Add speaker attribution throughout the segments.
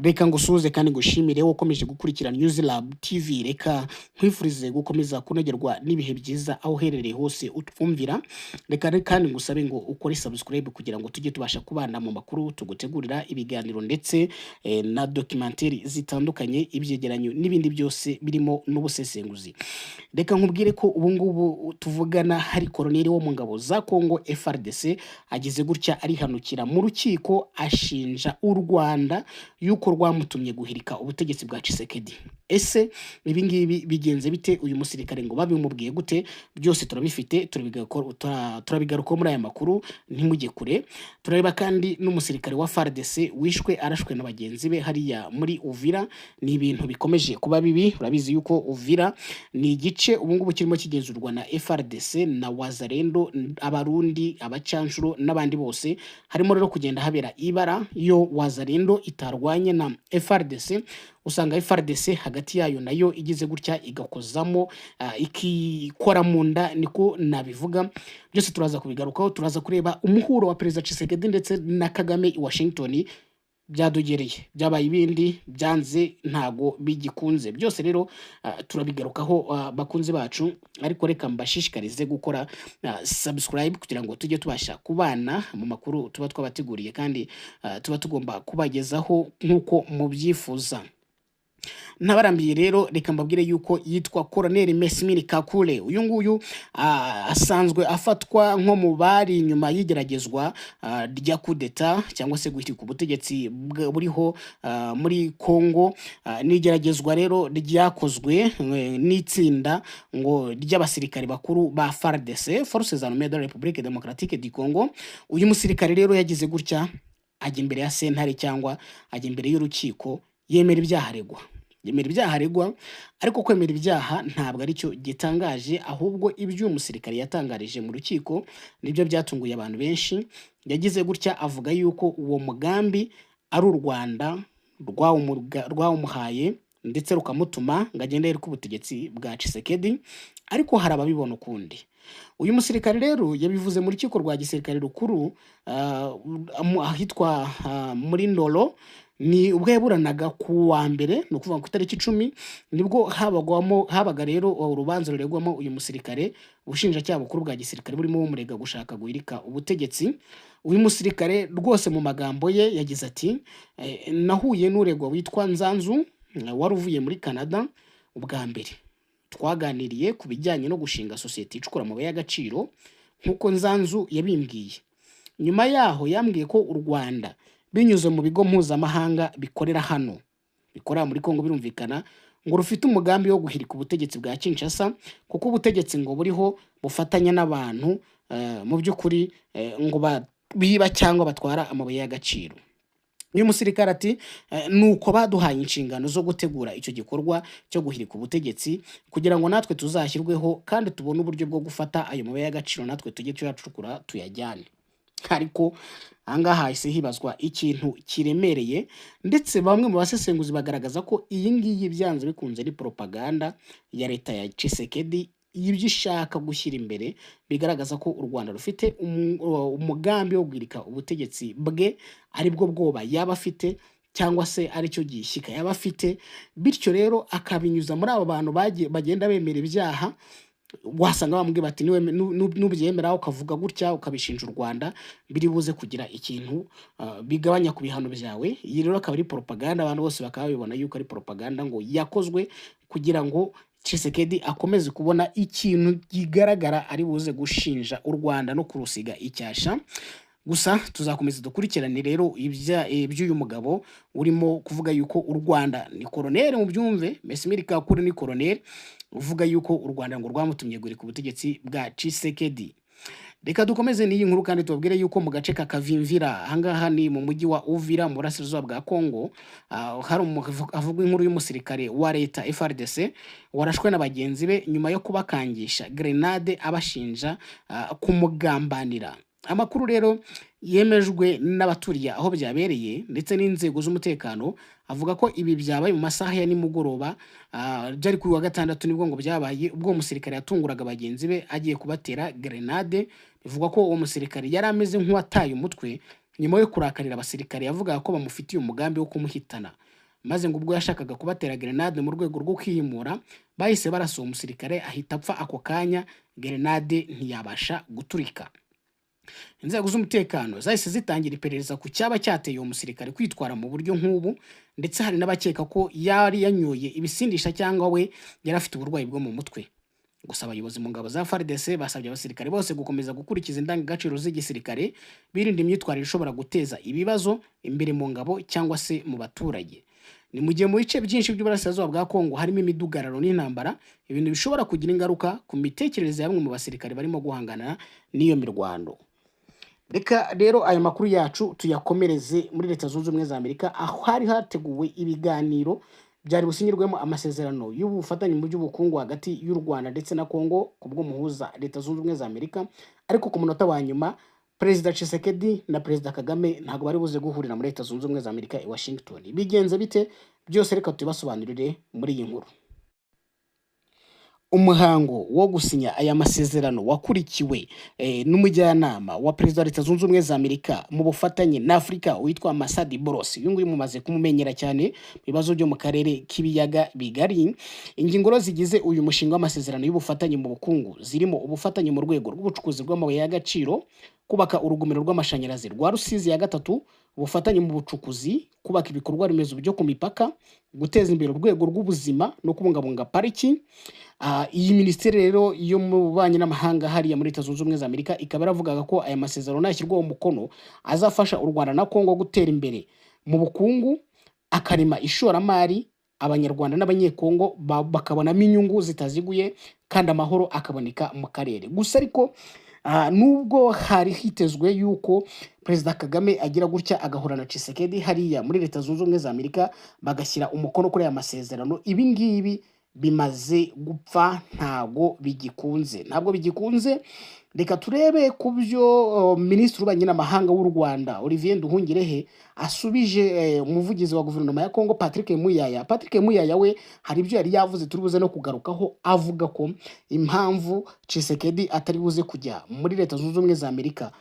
Speaker 1: Reka ngusuhuze kandi ngushimire wowe ukomeje gukurikira News Lab TV. Reka nkwifurize gukomeza kunogerwa n'ibihe byiza aho uherereye hose utwumvira. Reka kandi ngusabe ngo ukore subscribe kugira ngo tujye tubasha kubana mu makuru tugutegurira, ibiganiro ndetse na documentary zitandukanye, ibyegeranyo n'ibindi byose birimo n'ubusesenguzi. Reka nkubwire ko ubu ngubu tuvugana hari koroneri wo mu ngabo za Congo FARDC ageze gutya arihanukira mu rukiko, ashinja u Rwanda yuko rwamutumye guhirika ubutegetsi bwa Tshisekedi. Ese ibi ngibi bigenze bite? Uyu musirikare ngo babimubwiye gute? Byose turabifite, turabigarukaho muri aya makuru, ntimujye kure. Turareba kandi n'umusirikare wa FARDC wishwe arashwe na bagenzi be hariya muri Uvira. Ni ibintu bikomeje kuba bibi. Urabizi yuko Uvira ni igice ubu ngubu kirimo kigenzurwa na FARDC na Wazalendo, Abarundi, abacanshuro n'abandi bose. Harimo rero kugenda habera ibara. Iyo Wazalendo itarwanye na FARDC, usanga FARDC hagati yayo nayo igize gutya igakozamo, ikikora mu nda, niko nabivuga. Byose turaza kubigarukaho. Turaza kureba umuhuro wa Perezida Tshisekedi ndetse na Kagame i Washington. Byadogereye, byabaye ibindi, byanze, ntago bigikunze. Byose rero turabigarukaho, bakunzi bacu, ariko reka mbashishikarize gukora subscribe kugira ngo tujye tubasha kubana mu makuru tuba twabateguriye kandi tuba tugomba kubagezaho nk'uko mubyifuza. Ntabarambiye rero, reka mbabwire yuko yitwa Colonel Mesmiri Kakule. Uyu nguyu asanzwe afatwa nko mu bari inyuma y'igeragezwa rya kudeta cyangwa se guhirika ubutegetsi buriho muri Congo. N'igeragezwa rero ryakozwe n'itsinda ngo ry'abasirikare bakuru ba FARDC, Forces Armées de la République Démocratique du Congo. Uyu musirikare rero yagize gutya ajya imbere ya sentare cyangwa ajya imbere y'urukiko, yemera ibyaha aregwa, yemera ibyaha aregwa. Ariko kwemera ibyaha ntabwo aricyo gitangaje, ahubwo ibyo uyu musirikare yatangarije mu rukiko nibyo byatunguye abantu benshi. Yagize gutya avuga yuko uwo mugambi ari u Rwanda rwawumuhaye ndetse rukamutuma ngo agende yereke ubutegetsi bwa Tshisekedi, ariko hari ababibona ukundi. Uyu musirikare rero yabivuze mu rukiko rwa gisirikare rukuru ahitwa muri Ndolo. Ni ubwo yaburanaga ku wa mbere, ni ukuvuga ku itariki 10, nibwo habaga rero urubanza ruregwamo uyu musirikare. Ubushinjacyaha bukuru bwa gisirikare burimo bumurega gushaka guhirika ubutegetsi. Uyu musirikare rwose mu magambo ye yagize ati: "Nahuye n'uregwa witwa Nzanzu wari uvuye muri Canada. Ubwa mbere twaganiriye ku bijyanye no gushinga sosiyete icukura amabuye y'agaciro nk'uko Nzanzu yabimbwiye. Nyuma yaho yambwiye ko u Rwanda binyuze mu bigo mpuzamahanga bikorera hano, bikorera muri Congo birumvikana, ngo rufite umugambi wo guhirika ubutegetsi bwa Kinshasa, kuko ubutegetsi ngo buriho bufatanya n'abantu mu by'ukuri ngo biba cyangwa batwara amabuye y'agaciro." Uyu musirikare ati: "Nuko baduhaye inshingano zo gutegura icyo gikorwa cyo guhirika ubutegetsi kugira ngo natwe tuzashyirweho kandi tubone uburyo bwo gufata ayo mabuye y'agaciro, natwe tujye tuyacukura tuyajyane." Ariko ahangaha hahise hibazwa ikintu kiremereye, ndetse bamwe mu basesenguzi bagaragaza ko iyi ngiyi byanze bikunze ari propaganda ya leta ya Tshisekedi, ibyo ishaka gushyira imbere bigaragaza ko u Rwanda rufite umugambi wo guhirika ubutegetsi bwe, aribwo bwoba yaba afite cyangwa se aricyo gishyika yaba afite, bityo rero akabinyuza muri abo bantu bagenda bemera ibyaha. Wasanga bamubwira bati: "Nubyemera ukavuga gutya, ukabishinja u Rwanda, biri buze kugira ikintu bigabanya ku bihano byawe." Iyi rero akaba ari propaganda, abantu bose bakaba babibona yuko ari propaganda ngo yakozwe kugira ngo Tshisekedi akomeze kubona ikintu kigaragara ari buze gushinja u Rwanda no kurusiga icyasha. Gusa tuzakomeza dukurikirane rero iby'uyu mugabo urimo kuvuga yuko u Rwanda, ni koroneri mu byumve, Mesimiri Kakure ni koroneri uvuga yuko u Rwanda ngo rwamutumye guhirika ubutegetsi bwa Tshisekedi. Reka dukomeze n'iyi nkuru kandi tubabwire yuko mu gace ka Kavimvira, ahangaha ni mu mujyi wa Uvira mu burasirazuba bwa Congo, hari havugwa inkuru y'umusirikare wa leta FARDC warashwe na bagenzi be nyuma yo kubakangisha grenade abashinja kumugambanira. Amakuru rero yemejwe n'abaturiye aho byabereye ndetse n'inzego z'umutekano avuga ko ibi byabaye mu masaha ya nimugoroba, byari kuri wa gatandatu nibwo ngo byabaye, ubwo uwo musirikare yatunguraga bagenzi be agiye kubatera grenade. Bivugwa ko uwo musirikare yari ameze nk'uwataye umutwe. nyuma yo kurakarira abasirikare yavugaga ko bamufitiye umugambi wo kumuhitana, maze ngo ubwo yashakaga kubatera gerenade mu rwego rwo kwihimura, bahise barasa uwo musirikare ahita apfa ako kanya, gerenade ntiyabasha guturika. Inzego z'umutekano zahise zitangira iperereza ku cyaba cyateye uwo musirikare kwitwara mu buryo nk'ubu, ndetse hari n'abakeka ko yari yanyoye ibisindisha cyangwa we yari afite uburwayi bwo mu mutwe. Gusa abayobozi mu ngabo za FARDC basabye abasirikare bose gukomeza gukurikiza indangagaciro z'igisirikare, birinda imyitwarire ishobora guteza ibibazo imbere mu ngabo cyangwa se mu baturage. Ni mu gihe mu bice byinshi by'uburasirazuba bwa Kongo harimo imidugararo n'intambara, ibintu bishobora kugira ingaruka ku mitekerereze ya bamwe mu basirikare barimo guhangana n'iyo mirwano. Reka rero aya makuru yacu tuyakomereze muri Leta Zunze Ubumwe za Amerika, aho hari hateguwe ibiganiro byari businyirwemo amasezerano y'ubufatanye mu by'ubukungu hagati y'u Rwanda ndetse na Kongo ku bw'umuhuza Leta Zunze Ubumwe za Amerika. Ariko ku munota wa nyuma, Perezida Tshisekedi na Perezida Kagame ntabwo bari buze guhurira muri Leta Zunze Ubumwe za Amerika i Washington. Bigenze bite? Byose reka tubibasobanurire muri iyi nkuru. Umuhango wo gusinya aya masezerano wakurikiwe n'umujyanama wa perezida wa Leta Zunze Ubumwe za Amerika mu bufatanye na Afurika witwa Massad Boulos. Uyu nguyu mumaze kumumenyera cyane mu bibazo byo mu karere k'Ibiyaga Bigari. Ingingo rero zigize uyu mushinga w'amasezerano y'ubufatanye mu bukungu zirimo ubufatanye mu rwego rw'ubucukuzi bw'amabuye y'agaciro, kubaka urugomero rw'amashanyarazi rwa Rusizi ya gatatu, ubufatanye mu bucukuzi, kubaka ibikorwa remezo byo ku mipaka, guteza imbere urwego rw'ubuzima no kubungabunga pariki. Iyi minisiteri rero yo mu bubanyi n'amahanga hariya muri Leta Zunze Ubumwe za Amerika ikaba yaravugaga ko aya masezerano nashyirwaho umukono azafasha u Rwanda na Kongo gutera imbere mu bukungu, akarema ishoramari, Abanyarwanda n'Abanyekongo bakabonamo inyungu zitaziguye, kandi amahoro akaboneka mu karere. Gusa ariko nubwo hari hitezwe yuko Perezida Kagame agira gutya agahura na Tshisekedi hariya muri Leta Zunze Ubumwe za Amerika, bagashyira umukono kuri aya masezerano, ibi ngibi bimaze gupfa, ntago bigikunze, ntabwo bigikunze. Reka turebe ku byo Minisitiri w'Ububanyi n'Amahanga w'u Rwanda Olivier Nduhungirehe asubije umuvugizi wa guverinoma ya Kongo Patrick Muyaya. Patrick Muyaya we hari ibyo yari yavuze turi buze no kugarukaho, avuga ko impamvu Tshisekedi atari buze kujya muri Leta Zunze Ubumwe za Amerika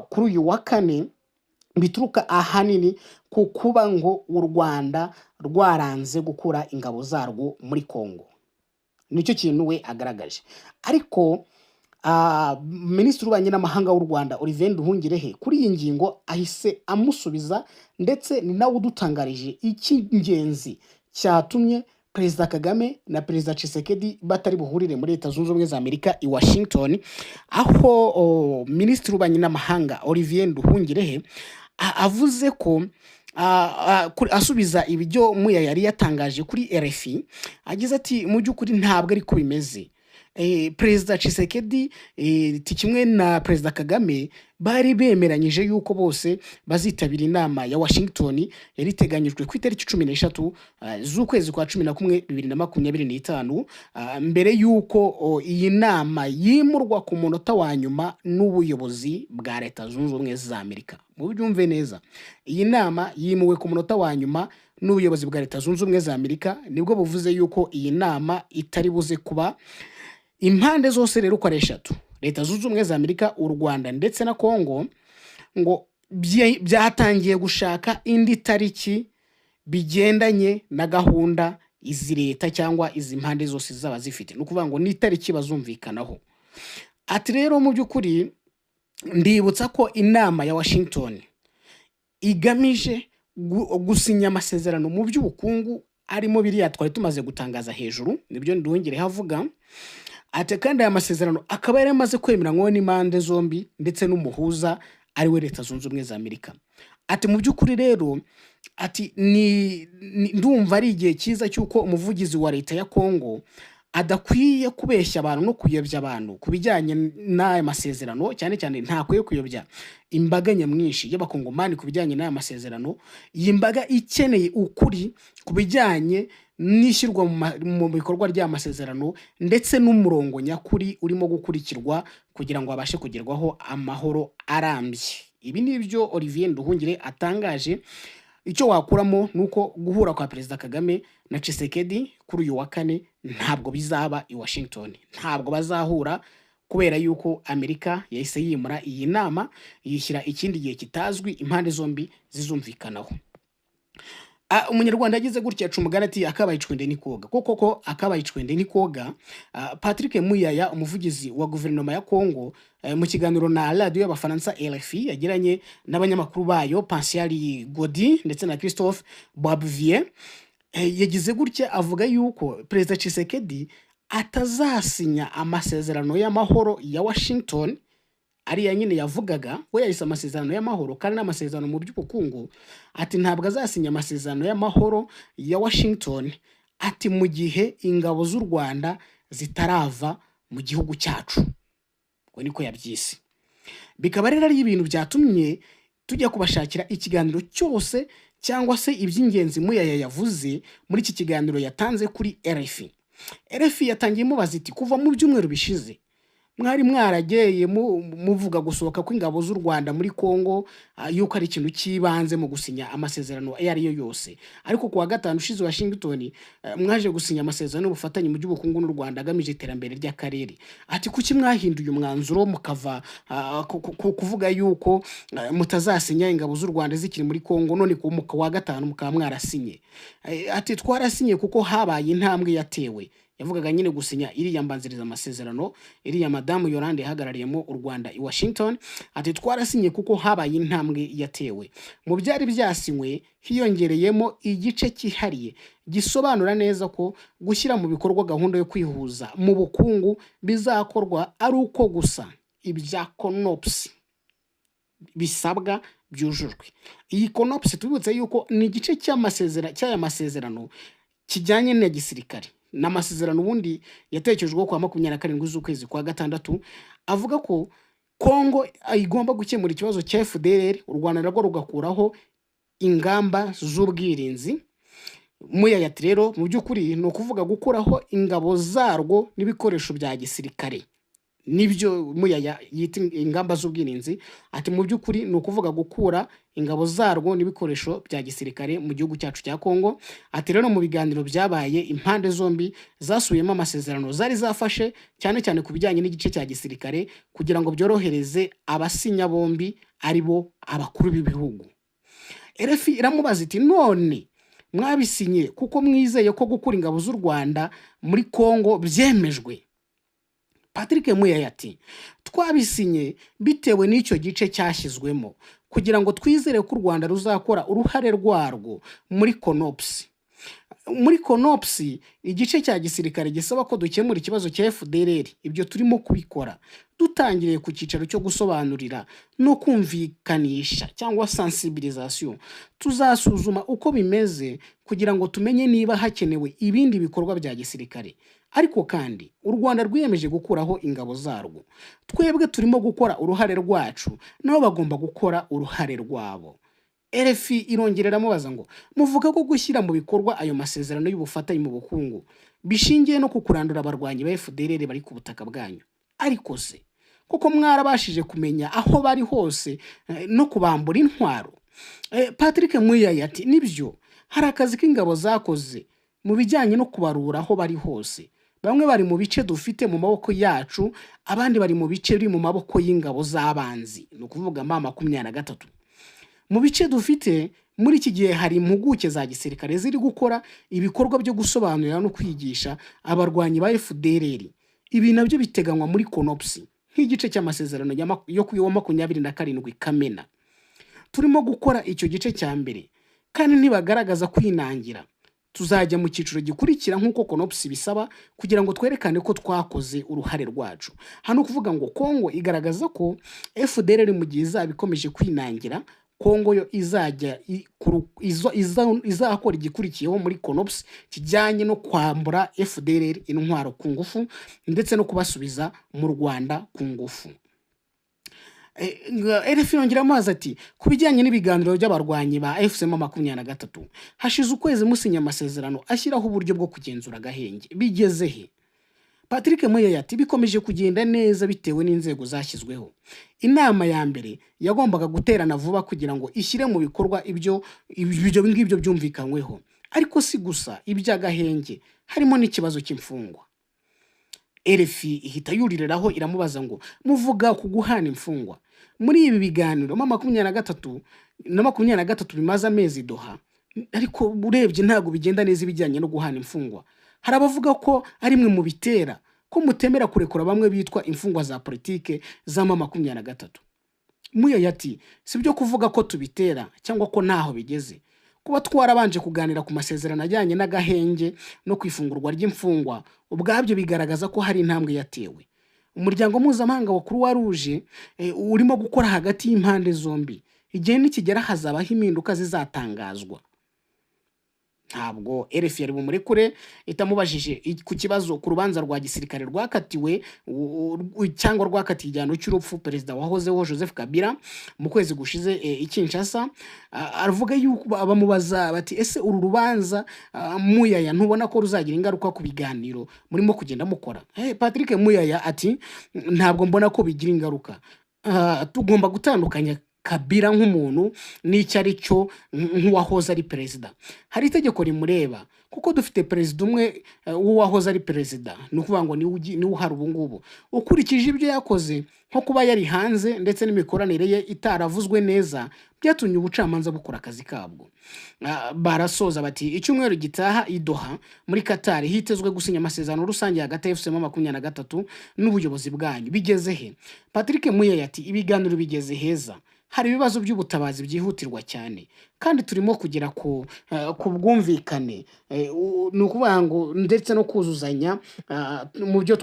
Speaker 1: kuri uyu wa kane bituruka ahanini ku kuba ngo u Rwanda rwaranze gukura ingabo zarwo muri Kongo. Nicyo kintu we agaragaje. Ariko Minisitiri w'Ububanyi n'Amahanga w'u Rwanda Olivier Nduhungirehe kuri iyi ngingo ahise amusubiza, ndetse ni nawe udutangarije icy'ingenzi cyatumye Perezida Kagame na Perezida Tshisekedi batari buhurire muri Leta Zunze Ubumwe za Amerika i Washington, aho Minisitiri w'Ububanyi n'Amahanga Olivier Nduhungirehe avuze ko asubiza ibyo Muya yari yatangaje kuri RFI, agize ati: "Mu by'ukuri ntabwo ariko bimeze. Perezida Tshisekedi kimwe na Perezida Kagame bari bemeranyije yuko bose bazitabira inama ya Washington yari iteganyijwe ku itariki 13 z'ukwezi kwa 11 2025, mbere y'uko iyi nama yimurwa ku munota wa nyuma n'ubuyobozi bwa Leta Zunze Ubumwe za Amerika." Mubyumve neza, iyi nama yimuwe ku munota wa nyuma n'ubuyobozi bwa Leta Zunze Ubumwe za Amerika, nibwo buvuze yuko iyi nama itari buze kuba. Impande zose rero uko ari eshatu, Leta Zunze Ubumwe za Amerika, u Rwanda ndetse na Kongo, ngo byatangiye gushaka indi tariki bigendanye na gahunda izi leta cyangwa izi mpande zose zaba zifite, ni ukuvuga ngo ni itariki bazumvikanaho. Ati rero mu by'ukuri ndibutsa ko inama ya Washington igamije gusinya amasezerano mu by'ubukungu arimo biriya twari tumaze gutangaza hejuru. Nibyo Nduhungirehe avuga. Ati kandi aya masezerano akaba yari amaze kwemeranywaho n'impande zombi ndetse n'umuhuza ari we Leta Zunze Ubumwe za Amerika. Ati mu by'ukuri rero, ati ndumva ari igihe cyiza cy'uko umuvugizi wa leta ya Kongo adakwiye kubeshya abantu no kuyobya abantu ku bijyanye n'aya masezerano, cyane cyane ntakwiye kuyobya imbaga nyamwinshi y'Abakongomani ku bijyanye n'aya masezerano. Iyi mbaga ikeneye ukuri ku bijyanye n'ishyirwa mu bikorwa ry'aya masezerano ndetse n'umurongo nyakuri urimo gukurikirwa kugira ngo habashe kugerwaho amahoro arambye. Ibi ni byo Olivier Nduhungire atangaje. Icyo wakuramo ni uko guhura kwa Perezida Kagame na Tshisekedi kuri uyu wa kane ntabwo bizaba i Washington, ntabwo bazahura. Kubera yuko Amerika yahise yimura iyi nama, yishyira ikindi gihe kitazwi impande zombi zizumvikanaho. Umunyarwanda yagize gutya aca umugani ati: "Akabaye icwende ntikoga." Koko ko akabaye icwende ntikoga. Patrick Muyaya, umuvugizi wa guverinoma ya Congo, mu kiganiro na radiyo y'Abafaransa RFI yagiranye n'abanyamakuru bayo Pascal Godi ndetse na Christophe Boisbouvier, yagize gutya avuga yuko Perezida Tshisekedi atazasinya amasezerano y'amahoro ya Washington, ariya nyine yavugaga we yahise amasezerano y'amahoro kandi n'amasezerano mu by'ubukungu. Ati ntabwo azasinya amasezerano y'amahoro ya Washington, ati mu gihe ingabo z'u Rwanda zitarava mu gihugu cyacu. Ubwo niko yabyise. Bikaba rero ari ibintu byatumye tujya kubashakira ikiganiro cyose cyangwa se iby'ingenzi Muyaya yavuze muri iki kiganiro yatanze kuri RFI. RFI yatangiye imubaza iti: "Kuva mu byumweru bishize mwari mwarageye muvuga gusohoka kw'ingabo z'u Rwanda muri Congo, yuko ari ikintu cy'ibanze mu gusinya amasezerano ayo ari yo yose, ariko ku wa gatanu ushize Washington mwaje gusinya amasezerano y'ubufatanye mu by'ubukungu n'u Rwanda agamije iterambere ry'akarere." Ati kuki mwahinduye umwanzuro mukava kuvuga yuko mutazasinya ingabo z'u Rwanda zikiri muri Congo, none ku wa gatanu mukaba mwarasinye? Ati twarasinye kuko habaye intambwe yatewe. Yavugaga nyine gusinya iriya mbanziriza amasezerano, iriya Madamu Yolande yahagarariyemo u Rwanda i Washington. Ati twarasinye kuko habaye intambwe yatewe. Mu byari byasinywe hiyongereyemo igice cyihariye gisobanura neza ko gushyira mu bikorwa gahunda yo kwihuza mu bukungu bizakorwa ari uko gusa ibya CONOPS bisabwa byujujwe. Iyi CONOPS, tubibutse yuko ni igice cy'aya masezerano kijyanye na gisirikare. Ni amasezerano ubundi yatekerejweho kuwa 27 z'ukwezi kwa gatandatu, avuga ko Kongo igomba gukemura ikibazo cya FDLR, u Rwanda narwo rugakuraho ingamba z'ubwirinzi. Muyaya ati rero mu by'ukuri ni ukuvuga gukuraho ingabo zarwo n'ibikoresho bya gisirikare, nibyo Muyaya yita ingamba z'ubwirinzi. Ati mu by'ukuri ni ukuvuga gukura ingabo zarwo n'ibikoresho bya gisirikare mu gihugu cyacu cya Kongo. Ati rero mu biganiro byabaye, impande zombi zasubiyemo amasezerano zari zafashe, cyane cyane ku bijyanye n'igice cya gisirikare, kugira ngo byorohereze abasinya bombi, ari bo abakuru b'ibihugu. RFI iramubaza iti: "None mwabisinye kuko mwizeye ko gukura ingabo z'u Rwanda muri Kongo byemejwe?" Patrick Muyaya ati twabisinye bitewe n'icyo gice cyashyizwemo kugira ngo twizere ko u Rwanda ruzakora uruhare rwarwo muri CONOPS. Muri CONOPS, igice cya gisirikare gisaba ko dukemura ikibazo cya FDLR. Ibyo turimo kubikora dutangiriye ku cyicaro cyo gusobanurira no kumvikanisha cyangwa sensibilisation. Tuzasuzuma uko bimeze kugira ngo tumenye niba hakenewe ibindi bikorwa bya gisirikare, ariko kandi u Rwanda rwiyemeje gukuraho ingabo zarwo. Twebwe turimo gukora uruhare rwacu, nabo bagomba gukora uruhare rwabo. RFI irongera iramubaza ngo: "Muvuga ko gushyira mu bikorwa ayo masezerano y'ubufatanye mu bukungu bishingiye no ku kurandura abarwanyi ba FDLR bari ku butaka bwanyu, ariko se kuko mwarabashije kumenya aho bari hose no kubambura intwaro?" Patrick Muyaya ati nibyo, hari akazi k'ingabo zakoze mu bijyanye no kubarura aho bari hose. Bamwe bari mu bice dufite mu maboko yacu, abandi bari mu bice biri mu maboko y'ingabo z'abanzi, ni ukuvuga M23. Mu bice dufite muri iki gihe hari impuguke za gisirikare ziri gukora ibikorwa byo gusobanurira no kwigisha abarwanyi ba FDLR. Ibi nabyo biteganywa muri CONOPS nk'igice cy'amasezerano yo ku wa 27 Kamena. Turimo gukora icyo gice cya mbere, kandi ntibagaragaza kwinangira, tuzajya mu cyiciro gikurikira nk'uko CONOPS bisaba, kugira ngo twerekane ko twakoze uruhare rwacu. Hano kuvuga ngo Kongo igaragaza ko FDLR mu gihe izaba ikomeje kwinangira, Kongo yo izajya izakora igikurikiyeho muri CONOPS kijyanye no kwambura FDLR intwaro ku ngufu ndetse no kubasubiza mu Rwanda ku ngufu. RFI yongera amazi ati: "Ku bijyanye n'ibiganiro by'abarwanyi ba AFC M23, hashize ukwezi musinya amasezerano ashyiraho uburyo bwo kugenzura agahenge, bigeze he?" Patrick Muyaya ati bikomeje kugenda neza bitewe n'inzego zashyizweho. Inama ya mbere yagombaga guterana vuba kugira ngo ishyire mu bikorwa ibyo ngibyo byumvikanyweho, ariko si gusa iby'agahenge, harimo n'ikibazo cy'imfungwa. RFI ihita yuririraho iramubaza ngo: "Muvuga ku guhana imfungwa muri ibi biganiro ma 23 na 23 bimaze amezi Doha, ariko urebye ntabwo bigenda neza ibijyanye no guhana imfungwa. Hari abavuga ko ari mwe mu bitera ko mutemera kurekura bamwe bitwa imfungwa za politike za ma 23." Muyaya ati: "Si byo kuvuga ko tubitera cyangwa ko ntaho bigeze. Kuba twarabanje kuganira ku masezerano ajyanye n'agahenge no ku ifungurwa ry'imfungwa, ubwabyo bigaragaza ko hari intambwe yatewe. Umuryango mpuzamahanga wa Croix Rouge urimo gukora hagati y'impande zombi. Igihe nikigera hazabaho impinduka zizatangazwa." Ntabwo RFI yari bumurekure itamubajije ku kibazo ku rubanza rwa gisirikare rwakatiwe cyangwa rwakatiye igihano cy'urupfu perezida wahozeho Joseph Kabila mu kwezi gushize i Kinshasa. Aravuga yuko bamubaza bati: "Ese uru rubanza, Muyaya, ntubona ko ruzagira ingaruka ku biganiro murimo kugenda mukora?" Patrick Muyaya ati: "Ntabwo mbona ko bigira ingaruka. Tugomba gutandukanya Kabila nk'umuntu n'icyo ari cyo nk'uwahoze ari perezida. Hari itegeko rimureba kuko dufite perezida umwe, w'uwahoze ari perezida, ni ukuvuga ngo niwe uhari ubu ngubu. Ukurikije ibyo yakoze, nko kuba yari hanze ndetse n'imikoranire ye itaravuzwe neza, byatumye ubucamanza bukora akazi kabwo." Barasoza bati: "Icyumweru gitaha i Doha muri Qatar hitezwe gusinya amasezerano rusange hagati ya AFC M 23 n'ubuyobozi bwanyu. Bigeze he?" Patrick Muyaya ati: "Ibiganiro bigeze heza. Hari ibibazo by'ubutabazi byihutirwa cyane kandi turimo kugera ku bwumvikane, ni ukuvuga ngo ndetse no kuzuzanya mu byo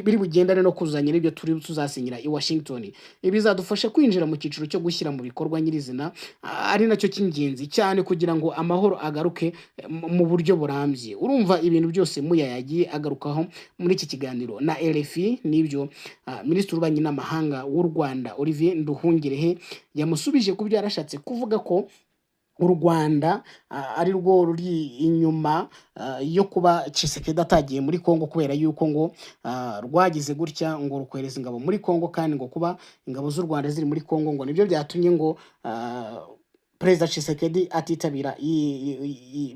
Speaker 1: biri bugendane no kuzuzanya n'ibyo turi tuzasinyira i Washington. Ibi bizadufasha kwinjira mu cyiciro cyo gushyira mu bikorwa nyirizina, ari nacyo cy'ingenzi cyane kugira ngo amahoro agaruke mu buryo burambye." Urumva ibintu byose Muya yagiye agarukaho muri iki kiganiro na RFI, n'ibyo Minisitiri w'Ububanyi n'Amahanga w'u Rwanda Olivier Nduhungirehe yamusubije ku byo yarashatse kuvuga ko u Rwanda ari rwo ruri inyuma yo kuba Tshisekedi atagiye muri Congo, kubera yuko ngo rwagize gutya ngo rukohereza ingabo muri Congo, kandi ngo kuba ingabo z'u Rwanda ziri muri Congo ngo nibyo byatumye ngo Perezida Tshisekedi atitabira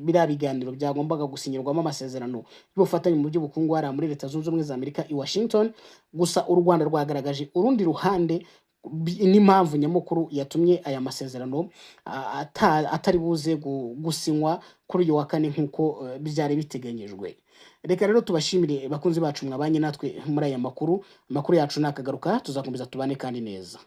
Speaker 1: biriya biganiro byagombaga gusinyirwamo amasezerano y'ubufatanye mu by'ubukungu hariya muri Leta Zunze Ubumwe za Amerika i Washington. Gusa u Rwanda rwagaragaje urundi ruhande n'impamvu nyamukuru yatumye aya masezerano atari buze gusinywa kuri uyu wa kane nk'uko byari biteganyijwe. Reka rero tubashimire, bakunzi bacu mwabanye natwe muri aya makuru. Amakuru yacu nakagaruka, tuzakomeza tubane kandi neza.